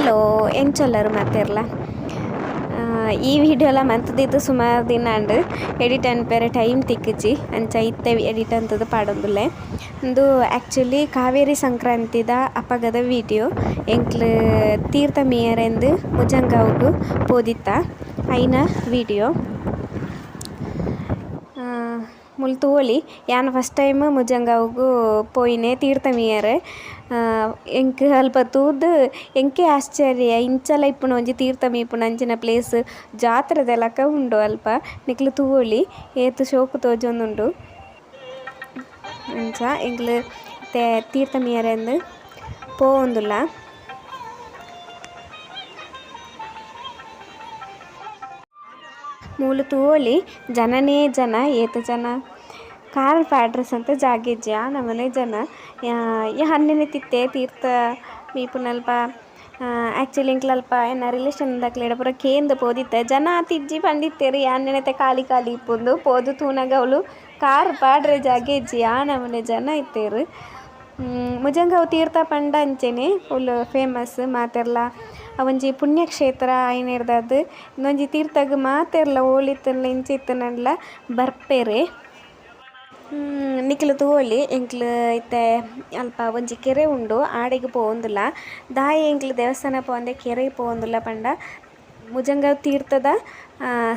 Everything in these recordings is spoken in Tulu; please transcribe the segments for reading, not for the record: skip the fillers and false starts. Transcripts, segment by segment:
Hello, ಎಂಚೊಲ್ಲರು ಮಾತೆರ್ಲ. ಈ ವಿಡಿಯೋಲ ಮಂತದಿತ್ತು ಸುಮಾರು ದಿನ ಅಂಡ್ ಎಡಿಟ್ ಅನ್ಪೆರೆ ಟೈಮ್ ತಿಕ್ಕುಜಿ. ಅಂಚ ಇತ್ತೆ ಎಡಿಟ್ ಅಂತದು ಪಾಡೊಂದುಲ್ಲೆ. ಉಂದು ಆಕ್ಚುಲಿ ಕಾವೇರಿ ಸಂಕ್ರಾಂತಿದ ಅಪಗದ ವಿಡಿಯೋ. ಎಂಕ್ಲು ತೀರ್ಥ ಮೀಯರೆಂದು ಮುಜಂಗಾವ್ಗು ಪೋದಿತ್ತ ಐನ ವಿಡಿಯೋ. ಮುಲ್ ತೂವೊಲಿ, ಯಾನ್ ಫಸ್ಟ್ ಟೈಮ್ ಮುಜಂಗಾವ್ಗು ಪೋಯಿನೆ ತೀರ್ಥ ಮೀಯರೆ. ಎಂಕ್ ಅಲ್ಪ ತೂದು ಎಂಕೇ ಆಶ್ಚರ್ಯ, ಇಂಚಲ ಇಪ್ಪುನ ಒಂಜಿ ತೀರ್ಥ ಮೀಪುನ ಅಂಚಿನ ಪ್ಲೇಸ್, ಜಾತ್ರೆದ ಲೆಕ ಉಂಡು ಅಲ್ಪ. ನಿಕ್ಲು ತೂವೊಲಿ, ಏತ್ ಶೋಕು ತೋಜೊಂದುಂಡು. ಅಂಚ ಎಂಕ್ಲು ಇತ್ತೆ ತೀರ್ಥ ಮೀಯರೆಂದು ಪೋವೊಂದುಲ್ಲ. ಮೂಲು ತೂವೊಲಿ, ಜನನೇ ಜನ, ಏತ್ ಜನ. ಕಾರ್ ಪಾಡ್ರೆಸ್ ಅಂತ ಜಾಗೆ ಇಜ್ಜಿ, ಆ ನಮನೆ ಜನ. ಯಾನ್ ನೆನೆತಿತ್ತೆ ತೀರ್ಥ ಮೀಪುನಲ್ಪ. ಆಕ್ಚುಲಿ ಎಂಕ್ಲ ಅಲ್ಪ ಎನ್ನ ರಿಲೇಷನ್ ದಕ್ಲೆಡ ಪೂರ ಕೇಂದ್ ಪೋದಿತ್ತೆ. ಜನ ಆತಿಜ್ಜಿ ಪಂಡಿತ್ತೆರ್, ಯಾನ್ ನೆನೆತೆ ಖಾಲಿ ಖಾಲಿ ಇಪ್ಪುಂದು. ಪೋದು ತೂನಗ ಅವ್ಲು ಕಾರ್ ಪಾಡ್ರೆ ಜಾಗೆ ಇಜ್ಜಿ, ಆ ನಮನೆ ಜನ ಇತ್ತೆರ್. ಮುಜಂಗವ್ ತೀರ್ಥ ಪಂಡ ಅಂಚೆನೆ ಫುಲ್ ಫೇಮಸ್ ಮಾತೆರ್ಲ. ಅವೊಂಜಿ ಪುಣ್ಯಕ್ಷೇತ್ರ ಆಯಿನೆರ್ದಾದ್ ಉಂದೊಂಜಿ ತೀರ್ಥಗ್ ಮಾತೆರ್ಲ ಓಲಿತ್ತುಂಡಲ ಇಂಚಿತ್ತುಂಡಲ ಬರ್ಪೆರ್. ನಿಕುಲು ತೂವೊಲಿ, ಎಂಕ್ಲು ಇತ್ತೆ ಅಲ್ಪ ಒಂಜಿ ಕೆರೆ ಉಂಡು, ಆಡೆಗ್ ಪೋವೊಂದುಲ್ಲ. ದಾಯೆ ಎಂಕ್ಲು ದೇವಸ್ಥಾನ ಪೋವಂದೆ ಕೆರೆಗ್ ಪೋವೊಂದುಲ್ಲ ಪಂಡ, ಮುಜಂಗವ್ ತೀರ್ಥದ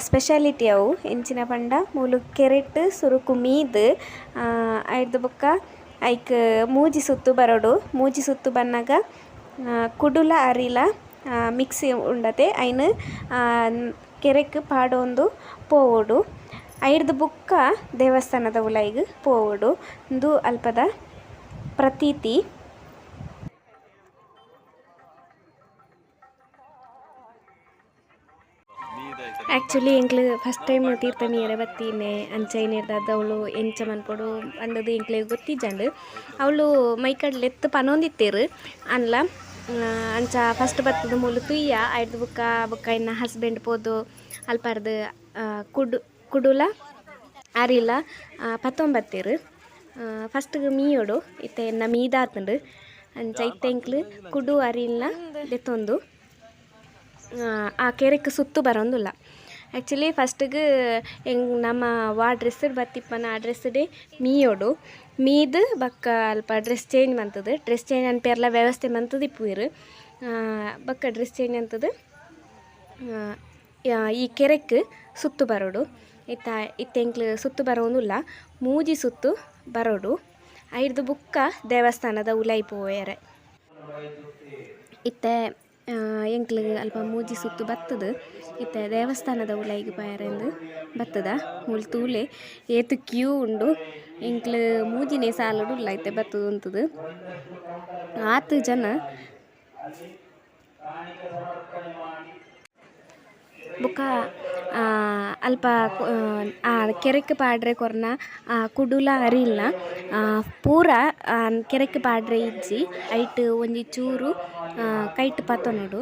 ಸ್ಪೆಷಾಲಿಟಿ ಅವು. ಎಂಚಿನ ಪಂಡ, ಮೂಲು ಕೆರೆಟ್ ಸುರುಕು ಮೀದ್ ಐರ್ದ್ ಬೊಕ್ಕ ಐಕ್ ಮೂಜಿ ಸುತ್ತು ಬರೊಡು. ಮೂಜಿ ಸುತ್ತು ಬನ್ನಗ ಕುಡುಲ ಅರಿಲ ಮಿಕ್ಸ್ ಉಂಡತೆ, ಐನ್ ಕೆರೆಕ್ ಪಾಡೊಂದು ಪೋವೊಡು. ಐರ್ದ್ ಬೊಕ್ಕ ದೇವಸ್ಥಾನದ ಉಲಯಿಗ್ ಪೋವೊಡು. ಉಂದು ಅಲ್ಪದ ಪ್ರತೀತಿ. ಆಕ್ಚುಲಿ ಎಂಕ್ಲು ಫಸ್ಟ್ ಟೈಮ್ ತೀರ್ಥ ಮೀಯರೆ ಬತ್ತೀನೆ. ಅಂಚ ಇನೇರ್ದಾದ್ ಅವ್ಲು ಎಂಚ ಮನ್ಪೊಡು ಪಂಡುದು ಎಂಕ್ಲೆಗ್ ಗೊತ್ತಿಜ್ಜಂಡ್. ಅವ್ಲು ಮೈಕಡ್ ಲೆತ್ತ್ ಪನೊಂದಿತ್ತೆರ್ ಅನ್ಲ. ಅಂಚ ಫಸ್ಟ್ ಬತ್ತುದು ಮೂಲು ತೂಯ್ಯ. ಐರ್ದ್ ಬೊಕ್ಕ ಬೊಕ್ಕ ಎನ್ನ ಹಸ್ಬೆಂಡ್ ಪೋದು ಅಲ್ಪರ್ದ್ ಕುಡುಲ ಅರಿಲ ಪತ್ತೊಂಬತ್ತೆರ್. ಫಸ್ಟ್ ಮೀಯೊಡು, ಇತ್ತೆ ಎನ್ನ ಮೀದಾತುಂಡು. ಅಂಚ ಇತ್ತೆ ಎಂಕ್ಲು ಕುಡು ಅರಿಲ್ನ ದೆತ್ತೊಂದು ಆ ಕೆರೆಕ್ ಸುತ್ತು ಬರೋಂದುಲ್ಲ. ಆಕ್ಚುಲಿ ಫಸ್ಟ್ಗ್ ನಮ್ಮ ವಾ ಡ್ರೆಸ್ ಬತ್ತಿಪ್ಪನ ಆ ಡ್ರೆಸ್ಡೆ ಮೀಯೊಡು. ಮೀದ್ ಬೊಕ್ಕ ಅಲ್ಪ ಡ್ರೆಸ್ ಚೇಂಜ್ ಮಂತುದು, ಡ್ರೆಸ್ ಚೇಂಜ್ ಅನ್ಪೆರ್ಲ ವ್ಯವಸ್ಥೆ ಮಂತುದು ಇಪ್ಪುವೆರ್. ಬೊಕ್ಕ ಡ್ರೆಸ್ ಚೇಂಜ್ ಅಂತದು ಈ ಕೆರೆಕ್ ಸುತ್ತು ಬರೋಡು. ಇತ್ತ ಇತ್ತೆ ಎಂಕ್ಲು ಸುತ್ತು ಬರೋಂದುಲ್ಲ, ಮೂಜಿ ಸುತ್ತು ಬರೋಡು. ಐರ್ದ್ ಬೊಕ್ಕ ದೇವಸ್ಥಾನದ ಉಲಯಿ ಪೋಯೆರೆ. ಇತ್ತೆ ಎಂಕ್ಲು ಅಲ್ಪ ಮೂಜಿ ಸುತ್ತು ಬತ್ತುದು ಇತ್ತೆ ದೇವಸ್ಥಾನದ ಉಲಯಿಗ್ ಪೋಯೆರೆಂದು ಬತ್ತುದ. ಮೂಲು ತೂಲೆ, ಏತ್ ಕ್ಯೂ ಉಂಡು. ಎಂಕ್ಲು ಮೂಜಿನೆ ಸಾಲುಡು ಉಲ್ಲ ಇತ್ತೆ ಬತ್ತುದು ಉಂತುದು. ಆತ್ ಜನ. ಬೊಕ ಅಲ್ಪ ಆ ಕೆರೆಕ್ ಪಾಡ್ರೆ ಕೊರ್ನ ಕುಡುಲ ಅರಿಲ್ನ ಪೂರ ಕೆರೆಕ್ ಪಾಡ್ರೆ ಇಜ್ಜಿ, ಐಟ್ ಒಂಜಿ ಚೂರು ಕೈಟ್ ಪತೊನೊಡು.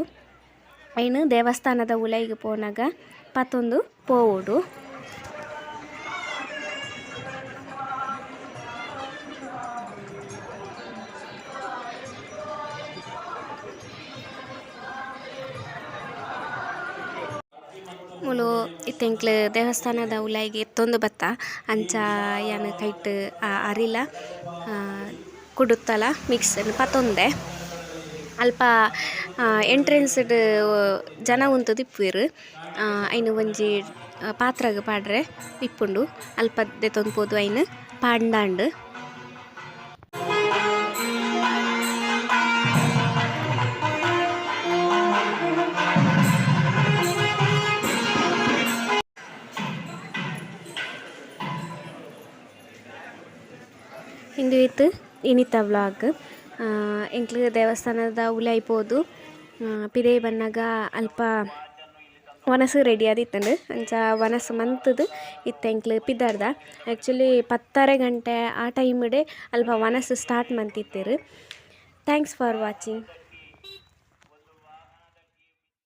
ಐನ್ ದೇವಸ್ಥಾನದ ಉಲಯಿಗ್ ಪೋನಗ ಪತೊಂದು ಪೋವೊಡು. ಮೂಲು ಇತ್ತೆ ಎಂಕ್ಲು ದೇವಸ್ಥಾನದ ಉಲಯಿಗ್ ಎತ್ತೊಂದು ಬತ್ತ. ಅಂಚ ಯಾನ್ ಕೈಟ್ ಅರಿಲ ಕುಡುತ್ತಲ ಮಿಕ್ಸ್ ಪತೊಂದೆ. ಅಲ್ಪ ಎಂಟ್ರೆನ್ಸ್ ಡ್ ಜನ ಉಂತುದು ಇಪ್ಪುವೆರ್. ಐನ್ ಒಂಜಿ ಪಾತ್ರಗ್ ಪಾಡ್ರೆ ಇಪ್ಪುಂಡು. ಅಲ್ಪ ದೆತೊಂದು ಪೋದು ಐನ್ ಪಾಂಡಾಂಡ್. ಇಂದು ಇತ್ ಇನಿತ ವ್ಲಾಗ್. ಎಂಕ್ಲು ದೇವಸ್ಥಾನದ ಉಲಾಯಿ ಪೋದು ಪಿದಯಿ ಬನ್ನಗ ಅಲ್ಪ ವನಸ್ ರೆಡಿ ಆದಿತ್ತುಂಡು. ಅಂಚ ವನಸ್ ಮಂತುದು ಇತ್ತೆ ಎಂಕ್ಲು ಪಿದರ್ದ. ಆಕ್ಚುಲಿ 10:30 ಗಂಟೆ ಆ ಟೈಮ್ ಡೇ ಅಲ್ಪ ವನಸ್ ಸ್ಟಾರ್ಟ್ ಮಂತಿತ್ತೆರ್. Thanks for watching.